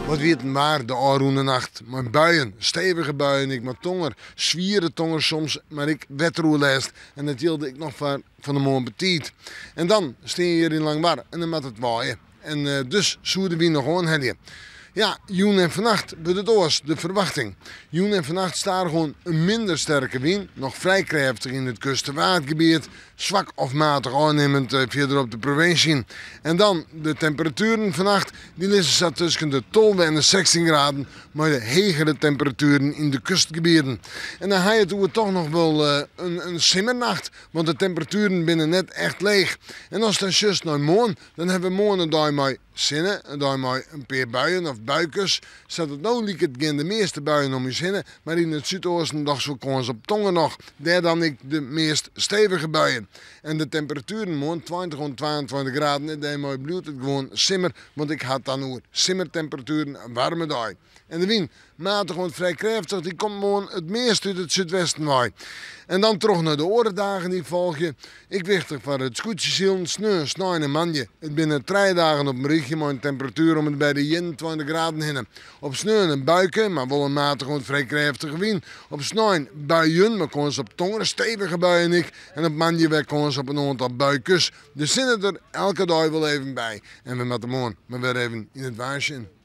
Wat wie it in waar de ôfrûne nacht. Mei buien, stevige buien, ek mei tonger, swiere tonger soms, mar ek wetteroerlêst. En dat jilde ek noch foar fan 'e moarn betiid. En dan stean je hjir yn Langwar en dan moat it waaie. En dus soe de wyn noch oanhelje. Ja, jûn en fannacht wurdt it oars, de ferwachting. Jûn en fannacht stadichoan in minder sterke wyn, noch frij krêftich yn it kust- en waadgebiet, swak of matich ôfnimmend fierder op de provinsje. En dan de temperatueren fannacht, dy lizze sa tusken de 12 en de 16 graden, mei de hegere temperatueren yn de kustgebieten. En dan ha je it oer toch noch wol in simmernacht, want de temperatueren binne net echt leech. En ast dan sjochst nei moarn, dan hawwe we moarn in dei mei sinne, in dei mei in pear buien of buikes. Sa't it no liket gean de measte buien om ús hinne, mar yn it súdoasten dochs wol kâns op tonger noch. Dêr dan ek de meast stevige buien. En de temperatueren moarn 20 oant 22 graden en dêrmei bliuwt it gewoan simmer, want ik ha it dan oer simmertemperatueren, in waarme dei. En de wyn, matich oant frij krêftich, dy komt moarn it meast út it súdwesten wei. En dan troch nei de oare dagen dy't folgje. Ek wichtich foar it skûtsjesilen, sneon, snein en moandei. It binne trije dagen op in rychje mei in temperatuer om en by de 21 graden hinne. Op sneon in buike, mar wol in matich oant frij krêftige wyn. Op snein buien, mei kâns op tonger, stevige buien ek. En op moandei wer kâns op in oantal buikes. De sinne der elke dei wol even by. En we moatte moarn mar wer even yn it waar sjen.